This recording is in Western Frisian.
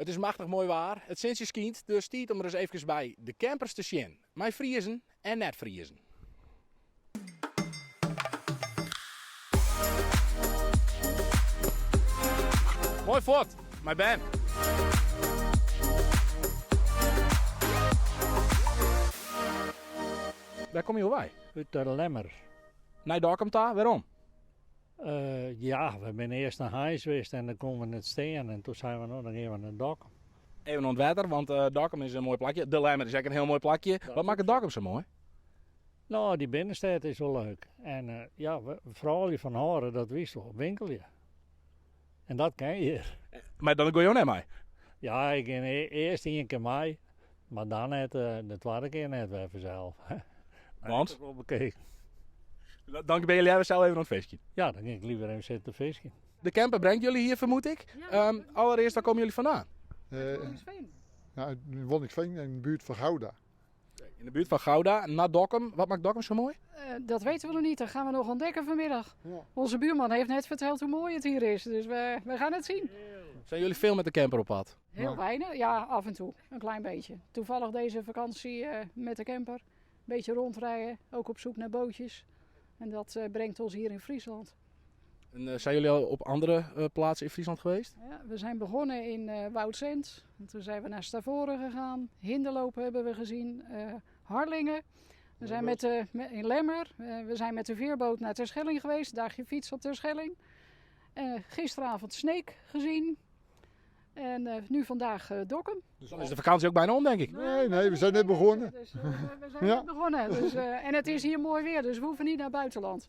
It is machtich moai waar, it sintsje skynt, dus tiid om ris eefkes by de campers te sjen. Mei Friezen en net-Friezen. Moai fuort, mei bern. Wêr komme jo wei? Ut De Lemmer. Nei Dokkum ta, wêrom? Ja, we binne earst nei Harns west en dan koene we net stean en toen seinen we no dan gean we nei Dokkum. Even oan it wetter, want Dokkum is in moai plakje. De Lemmer is ek in hiel moai plakje. Wat makket Dokkum sa moai? No, dy binnenstêd is wol leuk. En ja, froulju fan hâlde, dat witst wol, winkelje. En dat kin hjir. Mar dan gean jo net mei? Ja, ik gean earst ien kear mei, mar dan net, de twadde kear net wer fansels. Want? Wol bekeken. Dan binne je leaver sels even oan it fiskjen? Ja, dan gean ik liever even sitten te fiskjen. De camper brengt jullie hier, vermoed ik. Allereerst, waar komen jullie vandaan? Wonningsveen. Ja, uit Wonningsveen, in de buurt van Gouda. In de buurt van Gouda, naar Dokkum. Wat maakt Dokkum zo mooi? Dat weten we nog niet, dat gaan we nog ontdekken vanmiddag. Ja. Onze buurman heeft net verteld hoe mooi het hier is, dus we, we gaan het zien. Zijn jullie veel met de camper op pad? Heel weinig, ja, af en toe. Een klein beetje. Toevallig deze vakantie uh, met de camper. Beetje rondrijden, ook op zoek naar bootjes. En dat uh, brengt ons hier in Friesland. En uh, zijn jullie al op andere uh, plaatsen in Friesland geweest? Ja, we zijn begonnen in uh, Woudsend. En toen zijn we naar Stavoren gegaan. Hinderlopen hebben we gezien. Harlingen. We zijn met de, in Lemmer. we zijn met de veerboot naar Terschelling geweest. Dagje fiets op Terschelling. gisteravond Sneek gezien. En uh, nu vandaag uh, Dokkum. Dus dan is de vakantie ook bijna om, denk ik. Nee, nee, we zijn net begonnen. Dus, uh, we zijn ja. net begonnen. Dus, en het is hier mooi weer, dus we hoeven niet naar het buitenland.